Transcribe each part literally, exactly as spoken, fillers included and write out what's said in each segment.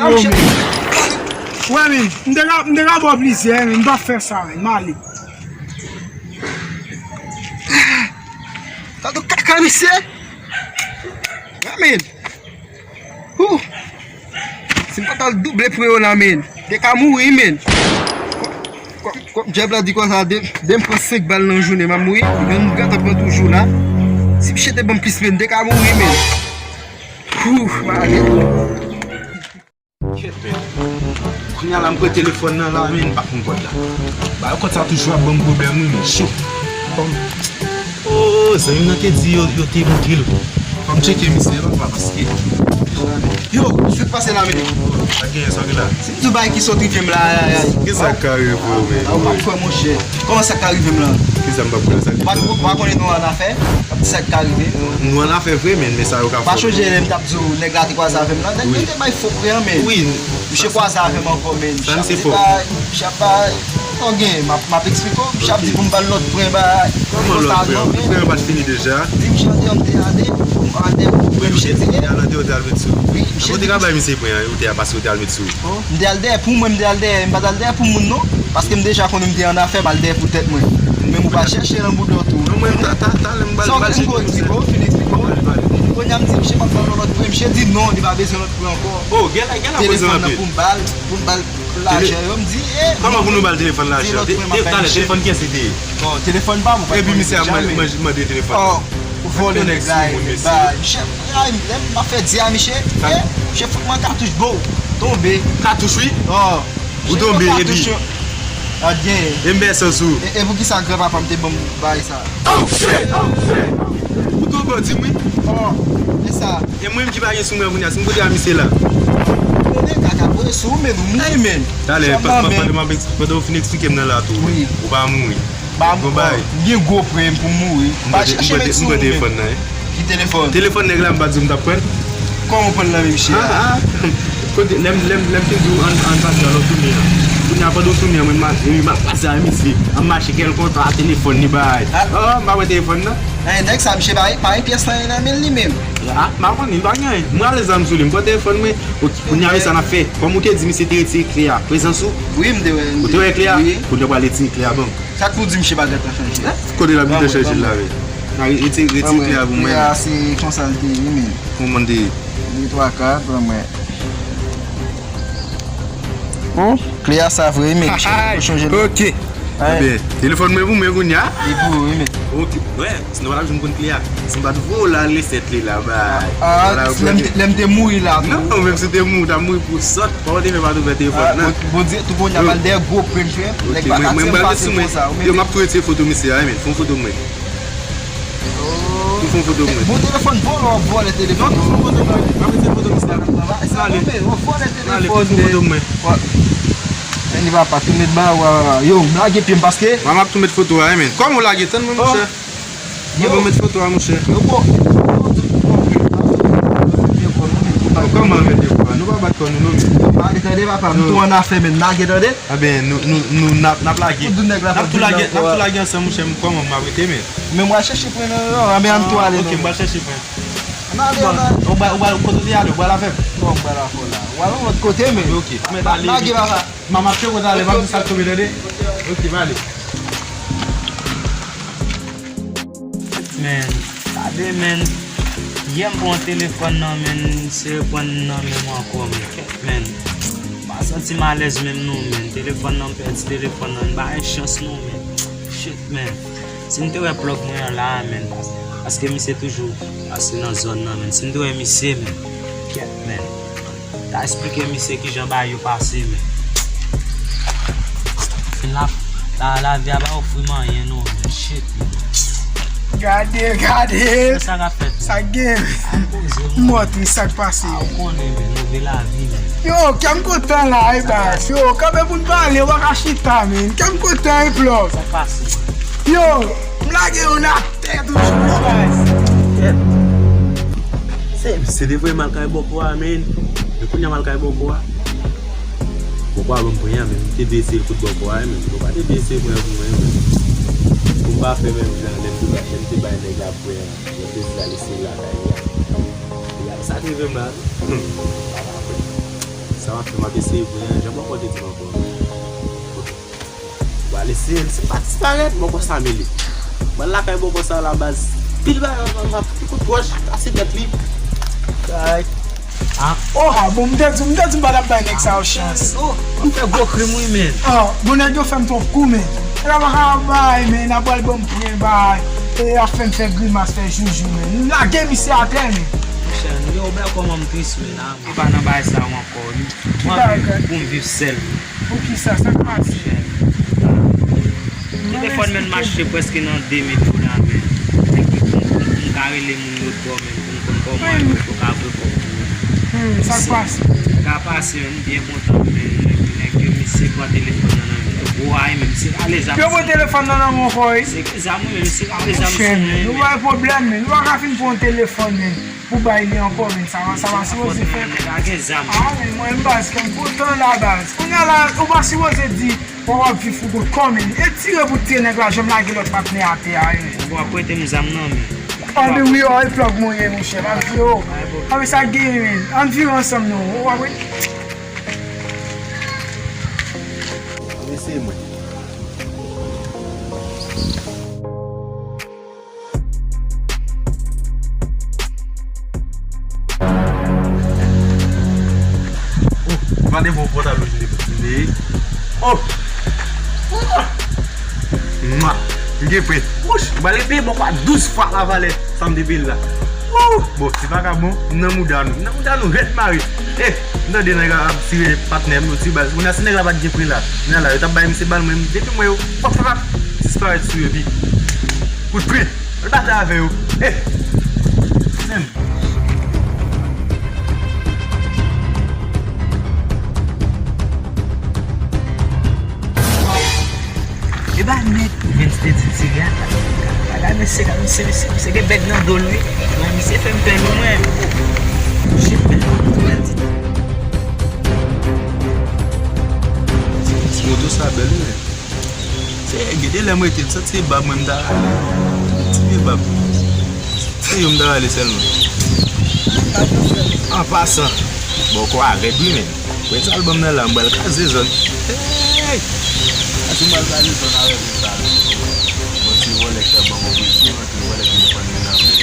Wè, men, m te ka, m te ka ba w plizyè, men m p ap fè sa, men, m ale. Gade kaka, mesye. Wè, men. Hoo. Si m pa t al double pre yo la, men. M te ka mouri, men. Kòm, kòm djab la di konsa, de, de m pran senk bal nan jounen, m ap mouri. Yon m gentan pran toujou la. Si misye te ban m plis, men, m te ka mouri, men. Hoo, m ale. Kèt, men. Kounye a la, m pran telefòn nan la, men, m pa konn kòd la. Ba, kòd sa toujou ap ban m pwoblèm, wi, men, shit. Kòm, oh, zanmi m nan te di yo, yo te montre l. Fò m tcheke misye, papa, paske. Yo, sa k pase la, men? Sa gen, sa gen la? Si m di w bagay ki sot rive m la, ay, ay, ay. Ki sa k ka rive w, men? Ou p ap kwè, monchè. Kòman sa k ka rive m la? Ki sa m p ap kwè la? Sa k rive la? Ou pa konnen nou annafè? W ap di sa k ka rive. Nou annafè vre, men, men sa yo ka fè. Ou pa chonje lè m t ap di w nèg la te kwaze avè m la? Nèg la te bay fo pre an, men. Wi. Misye kwaze avè m ankò, men. Sa misye fè? Misye ap bay, misye ap bay. Ou gen, m ap, m ap eksplike w. Misye ap di pou m ba l lòt pre, bay. Kòman lòt pre? Pre an pa t fini deja? Di misye andeyò m te ale, andeyò, misye te ye. Ou te al met sou. Wi, misye te ka bay misye pre an, ou te al pase, ou te al met sou. M te al dèyè pou mwen, m te al dèyè, m pa t al dèyè pou moun non, paske m deja konnen m te annafè, m al dèyè pou tèt mwen. Men ou pa chèche nan boudò tou. Non, mwen, ta, ta, talè m ba l, ba l chèche pou mwen. Sa w fin eksplike w, fin eksplike w. Kounye a m di misye m ap ba w lòt pre, misye di non, li pa bezwen lòt pre ankò. Oh, gen la, gen la, poze anpil. Telefòn nan pou m ba l, pou m ba l lajan yo, m di, eh, kòman pou nou ba l telefòn lajan? Talè, telefòn kiyès li te ye? Bon, telefòn pa m, ou pa t konnen. Epi misye ap mande, mande telefòn. Oh, ou vòlè nèg la, misye. Ay, lè m ap fè di a misye, eh, misye fout mwen katouch, bo, tonbe. Katouch, wi? Oh, ou tonbe, epi. Gad gen. E m bèse sou. E, e pou ki sa granpapa m te ban m bagay sa? Ou tonbe, ou di m, wi. Oh, e sa. E mwen menm ki pa gen sou mwen kounye a, si m kote a misye la. Tande, kaka, boy, sou ou, men, ou mouri, men. Talè, pandan, pandan w fin eksplike m nan la tou. Wi. Ou pa mouri. Ba m, m gen gwo pre m pou m mouri. M pa chèche met sou ou, men. Ki telefòn? Telefòn nèg la, m pa t di w m t ap pran l. Kòman w pran l nan men misye a? Ah, ah. Kote, lè m, lè m, lè m te di w ann, ann pase a lòt tounen an. Kounye a pandan w tounen an, mwen m al, epi m al pase a misye. An mache kèlkonsa, telefòn li bay. Ah. Oh, m pa pran telefòn nan. Eh, nèg sa, misye pa, pa gen pyès anyen nan men li menm. Ah, m pa konn, li pa gen anyen. Mwen ale zam sou li, m pran telefòn mwen. Ok, kounye a, sa n ap fè. Kòm ou te di misye te retire kle a, prezans ou? Wi, m te wè. Ou te wè kle a? Wi. Kounye a w pral retire kle a ban m. Sa k pou di misye pa gentan chanje? Kote l ap gentan chanje l la, men? Nan, retire, retire kle a pou mwen. Kle a se konsa l te ye, men. Kòman l te ye? De, twa, kat, ban mwen. Bon, kle a sa vre, men. Chanje, chanje l. Ok. Ebyen, telefòn mwen pou mwen kounye a. Li pou ou, wi, men. Ok. Wè, sinon w t ap jwenn konn kle a. Si m pa t voye w la, lese kle la bay. Ah, lè m te, lè m te mouri la tou. Non, menm si w te mouri, w t ap mouri pou sòt. Kòman w te fè pa t ouvè telefòn nan? Bondye, tou kounye a, m al dèyè gwo pre m fè. Nèg pa ka di m pase konsa. Yo, m ap tou retire foto misye a, men. Fè yon foto mwen. Tou fè yon foto mwen. Bon, telefòn vòlè, w ap vòlè telefòn. Non, tou fè yon foto mwen. M ap retire foto misye a. Sa bon, men, w ap vòlè telefòn, men. Fè yon foto mwen. Men li pa pa tou met ba, wa, wa, wa. Yo, m lage pye m paske. Mwen, m ap tou met foto a, men. Kòman w lage? Tann mwen, monchè. Mwen, bon, met foto a, monchè. Yo, bon. Kòman mete kò a? Nou pa bat kò nou, non, men. Lage, tande, papa, m tou annafè, men. Lage, tande. Enben, nou, nou, nou, n ap, n ap lage. N ap tou lage, n ap tou lage ansanm, monchè, m kòman m ap rete, men. Men mwen chèche pran nan, non, enben, ann tou ale, non. Ok, m pral chèche pran. Ann ale, ann ale. Ou ba, ou ba, kote w te ale, ou ba l avè m. Non, m ba l avè w la. Ou al yon lòt kote, men. Ok. Lage, papa. Manman ap tcheke w talè, m ap di sa k tonbe, tande. Ok, m ale. Men, gade, men. Yè m pran telefòn nan, men, misye reprann nan men m ankò, men. Kèt, men. M pa santi m alèz menm, non, men. Telefòn nan, m pèdi telefòn nan, m pa gen chans, non, men. Shit, men. Si m te wè plòg mwen an la a, men. Pas-, paske misye toujou pase nan zòn nan, men. Si m te wè misye, men. Kèt, men. Ta eksplike misye kijan bagay yo pase, men. Fin la, la, lavi a pa ofri m anyen, non, men. Shit, men. Gade, gade. Sa k ap fèt, men? Sa k gen? Mò tris, sa k pase? A, ou konnen, men, move lavi, men. Yo, kè m kontan la, e baz. Yo, kanpe pou n pale, w pa ka chita, men. Kè m kontan, e plòg. Sa k pase? Yo, m lage yo nan tèt ou, guys. Tèt. Se, se te vre m al kay bòkò a, men. Men kounye a m al kay bòkò a. Bòkò a ban m pwen an, men m te vle eseye l kot bòkò a, men bòkò a te vle eseye pwen an pou mwen, men. Pou m pa fè menm jan, lè m te ba, lè m te bay nèg la pwen an, mwen te di l al eseye l lakay li a. Sa k rive m la, hmm, pa ka kwè. Sa m ap fè, m ap eseye vre, jan bòkò te di m ankò. Oke. Bon, ale, se, se pa disparèt, bòkò sa mele. Mwen lakay bòkò sa la baz. Pil bagay, m ap fè kout wòch, kase tèt li. Ay. Ah, oh, ah, bon, m te di, m te di m pa t ap bay nèg sa yo chans. Oh, m fè gwo krim, wi, men. Ah, bon, nèg yo fè m twòp kou, men. Nèg la pa ka bay, men, n ap pral ban m pwen, bay. E ap fè m fè grimas, fè joujou, men. Lage misye atè, men. Monchè, yo, bèl kòman m tris, men, la. E pa nan bagay sa yo ankò, wi. Mwen anvi pou m viv sèl. Poukisa? Sa k pase? Telefòn mwen mache prèske nan de mil dola, men. Pou m ka rele moun lòt bò, men, pou m konn kòman yo ka voye kòb pou mwen. Hmm, sa k pase? Sa k pase, men, m byen kontan, men, nèg, nèg yo, misye pran telefòn nan nan men yo. Gwo ay, men, misye ale zam. Yo pran telefòn nan nan men w ankò, wi. Se ki zam, wi, men, misye ale zam sou mwen, men. Nou bay pwoblèm, men. Nou pa ka fin pran yon telefòn, men. Pou bay li ankò, men sa va, sa va sipoze fèt. Nèg la gen zam. Ah, men mwen, baz, kè m kontan la, baz. Kounye a la, ou pa sipoze di, w ap viv pou kont kò, men. E tire pou tire nèg la, janm lage lòt patnè atè a, men. Ou ap prete m zam nan, men. Ah, men wi, oh, e plòg mwen ye, monchè. M ap jwe, oh. Ah, men sa k genyen, men. Ann vire ansanm, non. Ou ap wè. Mesye mwen. Oh, gade bon pòtab yo jwenn pou tande. Oh! Mwa! M gen pwen. Wouch! M pral peye bòkò a douz fwa la valè sa m te peye l la. Wouch! Bon, ti vakabon, m nan mouda nou. M nan mouda nou rèd mare. Eh, m tande nèg la ap tire patnè m, yo ti baz. Kounye a si nèg la pa t gen pwen la. Kounye a la, yo t ap bay misye bal, mwen, depi m wè yo, pap, pap, pap, disparèt sou yo, epi kout pwen. Al batay avè yo. Eh! Menm. E ba nèg Vince te di ti gad la. Gade mesye, gade mesye, mesye, mesye gen bèg nan do l, wi. Mwen, misye fè m pè, wi, mwen. Ti moto sa bèl, wi, men. Se, gen de lè m rete, m santi se bab mwen m ta rale. Ti vye bab. Se yo m ta rale sèlman. An pasan, bòkò a rèd wi, men. Premye album nan la, m pral kraze zòn. Hey! Atis m pral kraze zòn avèk nèg sa yo. Bon, ti vòlè k ap ban m opresyon, ti vòlè telefòn nan nan men.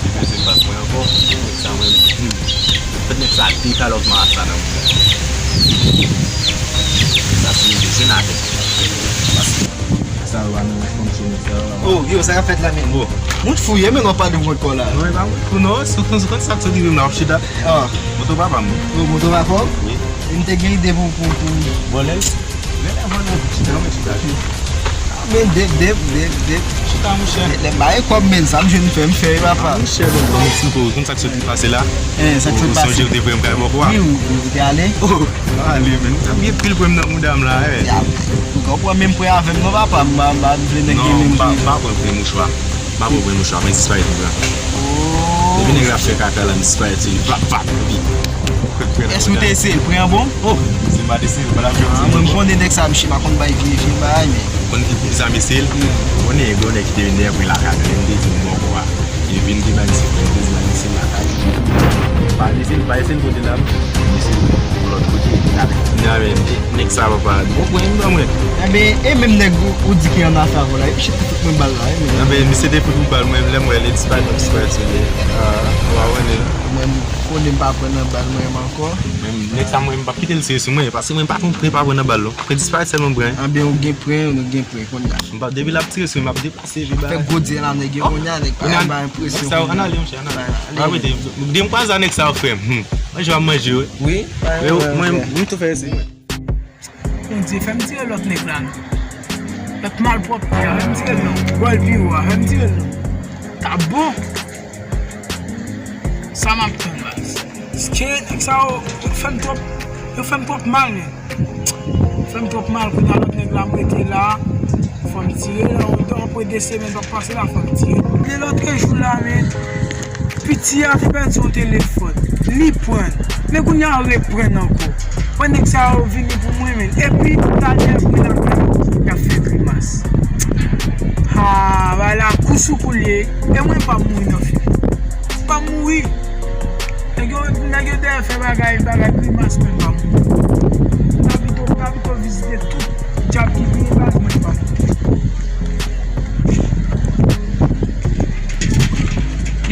Li peze bak mwen ankò. Nèg sa mwen, hmm. Fèt nèg sa dekalòk marasa nan moun. Sa se jwenn avèk. Paske sa yo pa nan fonksyone sa yo. Oh, yo, sa k ap fèt la menm? Bon. Moun fou ye, men w ap pale w kont kò w la. Non, e pa moun fou non, se konn, se konn sa k sot rive m la, w ap chita. Ah. Moto papa m. Oh, moto papa w? Wi. E m te gen ide pou, pou, pou vòlè l. Lè, lè vòlè, chita, non, men chita. Ah, men dep, dep, dep, dep. Chita, monchè. Lè m bay kòb, men sa m jwenn fè, m fè, wi, papa. Ah, monchè, bon, bon, m eksplike w, konn sa k sot pase la? Eh, sa k sot pase? Ou sonje ou te prè m kay bòkò a? Wi, ou, ou te ale? Oh, m ale, men. Sa byen pil prè m nan mouda m la, eh. Ya, ou konprann, menm prè avè m non, papa, m pa, m pa vle nèg gen menm prè. Non, m pa, m pa pran prè mouchwa. M pa pran prè mouchwa, men disparèt li pran. Oh. Depi nèg la fè kaka la, m disparèt, se li, plap, plap, epi. Èske w te eseye l? Prè an bon? Oh, si m pa t eseye l, pa t ap jwenn ti. Ah, mwen, m konnen nèg sa, misye pa konn bay vye, vye bagay, men. Konn ki pou sa m eseye l? Wi. Konnen, gen yon nèg ki te vin dèyè prè lakay mwen, li te di m bòkò a. Li vin te bay misye prè, li te di bay misye lakay. Pa eseye l, pa eseye l kote la, misye yon lòt kote. Kounye a, men, nèg sa papa, bon, prè m ban mwen. Enben, e menm nèg ou, ou di ki annafè avè w la, epi chita fout mwen bal la, wi, men. Enben, misye te fout mwen bal, mwen, lè m wè l, li disparèt, disparèt sou li. Ah, ou pa konnen. Mwen, m konnen m pa pran nan bal mwen menm ankò. Men nèg sa mwen, m p ap kite l tire sou mwen, paske mwen pa konn prè pa pran nan bal, non. Prè disparèt sèlman m pran. Enben, ou gen prè, nou gen prè, kounye a. M p ap, depi l ap tire sou mwen, m ap deplase vye bagay. Fè gwo dye la, nèg yo, kounye a, nèg pa bay enpresyon, kounye a. Ann ale, monchè, ann ale. Pa rete. Depi m kwaze a nèg sa yo, frè m. Hmm. Manje w ap manje, wi. Wi, mwen, mwen tou fè eseye, mwen. Bondye, fè m tire lòt nèg la, non. Lòt malpwòpte a, fè m tire l, non. Bòl pi wo a, fè m tire l, non. Ta bon. Sa m ap tann, baz. Paske nèg sa yo, yo fè m twòp, yo fè m twòp mal, men. Yo fè m twòp mal, kounye a lòt nèg la m rete la, fò m tire l, apre de semèn p ap pase la, fò m tire l. De lòtrejou la, men, piti a te pèdi yon telefòn, li pran l, men kounye a reprann ankò. Wè nèg sa yo vini pou mwen, men. Epi, talè, mwen lakay, y ap fè grimas. Ha, bagay la kou sou kou l ye, e mwen pa mouri nan fim. Pa mouri. E Yo, nèg yo dèyè fè bagay, bagay grimas, men pa moun. M ta pito, m ta pito vizite tout djab ki genyen, baz, mwen pa moun.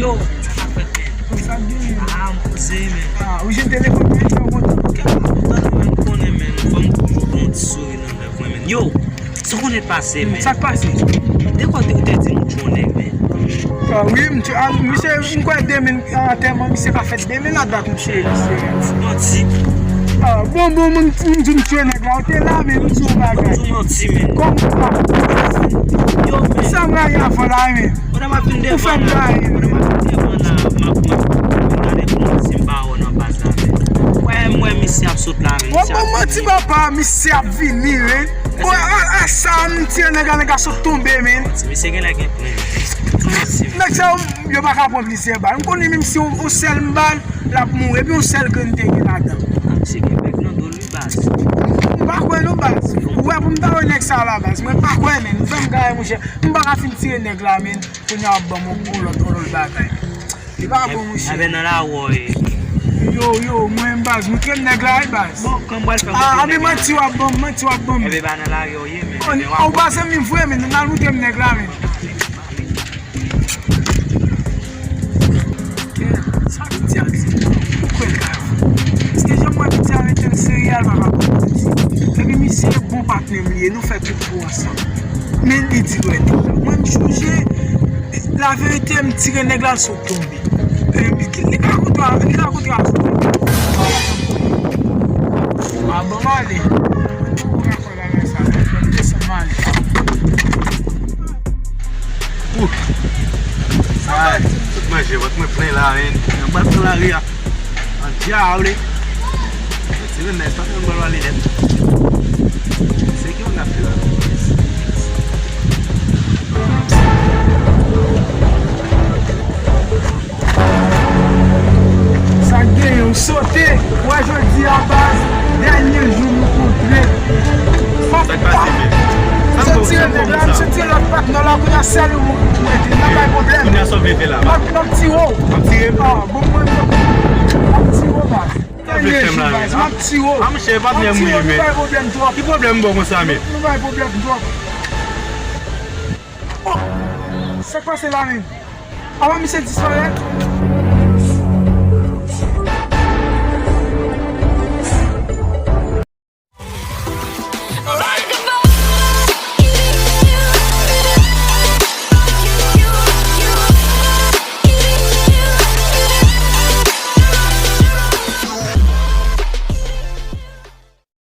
Yo, sa k fèt, men? Sa k genyen? Ah, m poze, men. Ah, ou jwenn telefòn mwen, sa w kontan? Kè m kontan, men, m konnen, men, fò m toujou gen yon ti souri nan lèv mwen, men. Yo, sa w konnen pase, men? Sa k pase? De kote ou te di m ou tchwe yon nèg, men? Ah, wi, m tchwe, ah, misye, m kwè demen, antèman misye ka fèt demen la dat m tchwe misye. Ou manti. Ah, bon, bon, moun, m di m tchwe nèg la, ou te la, men m di w bagay. Ou manti, men. Kòman sa? Yo, men. Sa m rayi avan la, men. Pandan m ap vin devan la, pandan m ap vin devan la, m ap, m ap gade pou m si m pa wè w nan baz la, men. Wè, m wè misye ap sot la, men. Wè, misye ap bon manti, vini. Papa, misye ap vini, men. Wè, a, a sa, m tire nèg la, nèg la sot tonbe, men. Ti misye genlè gen plen. Nèg sa yo, yo pa ka pran plizyè bal. M konnen menm si yon, yon sèl m bal, l ap mouri. Epi yon sèl grenn te gen ladan. Misye gen bèk nan do l, wi, baz. M pa kwè non, baz. Ou wè pou m ta wè nèg sa la, baz. Mwen pa kwè, men. Ou fè m kare, monchè. M pa ka fin tire nèg la, men. Kounye a w ap ban m yon lòt, yon lòt bagay. Li pa bon, monchè. Enben nan lari w ye. Yo, yo, mwen, baz, montre m nèg la, wi, baz. Bon, kòman m pral fè montre nèg la? Ah, a, men manti w ap ban m, manti w ap ban m. Enben, pa nan lari w ye, men. Enben, w ap... Ou pa zanmi m vre, men, n al montre m nèg la, men. Sa vin di a di, ou kwè l ka fè? Paske jan m wè piti a rete l serye a, l pa ka pran piti. Epi misye bon patnè m li ye, nou fè tout kou ansanm. Men li di lwen li. Mwen m chonje, laverite m tire nèg la l sot tonbe. E, li, li ka kontre, li ka kontre a sou. A bon, m ale. Mwen poko ka fè bagay sa, men m desann m ale. Out. Ay, tout manje, vant mwen plen la, men. Mwen pral pran lari a. An dyable. Ti ren nèg pa konn bal wale nèt. Se ki yon afè la. Sa k genyen, ou sote. Wè jodi a, baz, dènye jou nou kontre. Sa k pase, men? Sa m sot tire nèg la, m sot tire lòt patnè la, kounye a sèl ou mwen ki mete. N ap bay pwoblèm. Kounye a sa w vle fè la? M ap, m ap tire w. W ap tire m? Ah, bon, mwen, m ap tire w, baz. Sa w vle fè m la, men? M ap tire w. Ah, monchè, patnè m ou ye, men. Nou bay pwoblèm twòp. Ki pwoblèm m ba w konsa, men? Nou bay pwoblèm twòp. Oh! Sa k pase la, men? Avan misye disparèt,